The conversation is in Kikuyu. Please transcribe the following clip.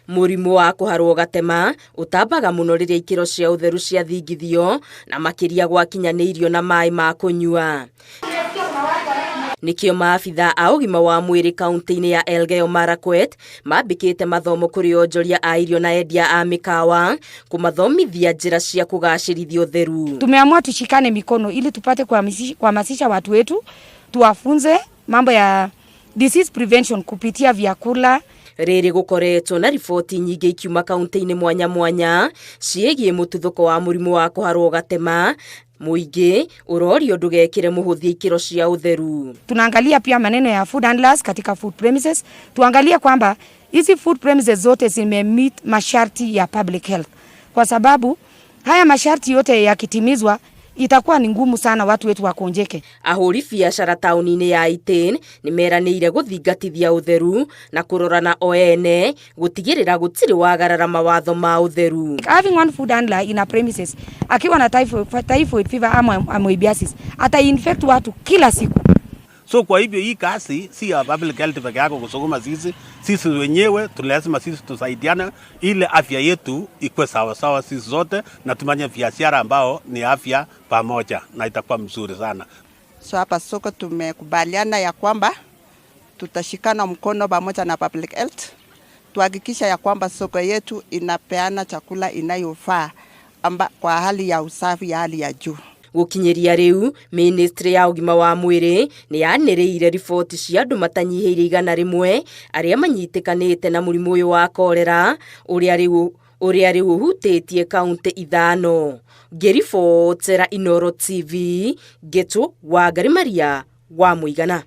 Mũrimũ wa kũharwo gatema ũtambaga mũno rĩrĩa ikĩro cia ũtheru ciathingithio na makĩria gwakinya nĩ irio na maĩ ma kũnyua. Nĩkĩo maabitha a ũgima wa mwĩrĩ kaunti-inĩ ya Elgeyo Marakwet mambĩkĩte mathomo kũrĩ onjoria a irio na endia a mĩkawa kũmathomithia njĩra cia kũgacĩrithia ũtheru. Tumeamua tushikane mikono ili tupate kuhamasisha watu wetu, tuwafunze mambo ya disease prevention kupitia vyakula. Rĩrĩ gũkoretwo na riboti nyingĩ ikiuma kaunti-inĩ mwanya mwanya ciĩgiĩ mũtuthũko wa mũrimũ wa kũharwo gatema, mũingĩ ũrorio ndũgekĩre mũhũthia ikĩro cia ũtheru. Tunaangalia pia maneno ya food handlers katika food premises, tuangalie kwamba hizi food premises zote zime meet masharti ya public health, kwa sababu haya masharti yote yakitimizwa itakuwa ni ngumu sana watu wetu wakonjeke. Ahũri biacara taũni-inĩ ya Iten nĩmeranĩire gũthingatithia ũtheru na kũrorana o ene gũtigĩrĩra gũtirĩ wagarara mawatho ma ũtheru. Having one food handler in a premises akiwa na typhoid fever ama amoebiasis ata infect watu kila siku. So kwa hivyo hii kazi si ya public health peke yako kusukuma sisi, sisi wenyewe lazima sisi tusaidiane ili afya yetu ikuwe sawa sawa sisi zote, na tufanye biashara ambao ni afya pamoja, na itakuwa mzuri sana. So hapa soko tumekubaliana ya kwamba tutashikana mkono pamoja na public health tuhakikisha ya kwamba soko yetu inapeana chakula inayofaa kwa hali ya usafi ya hali ya juu. Gũkinyĩria rĩu ministry ya ũgima wa mwĩrĩ nĩ yanĩrĩire riboti cia andũ matanyihĩire 100 arĩa manyitĩkanĩte na mũrimũ ũyũ wa korera ũrĩa rĩu ũhutĩtie kaunti 5. Ngĩribotera Inooro TV, Ngĩtũ Wangari Maria wa Mũigana.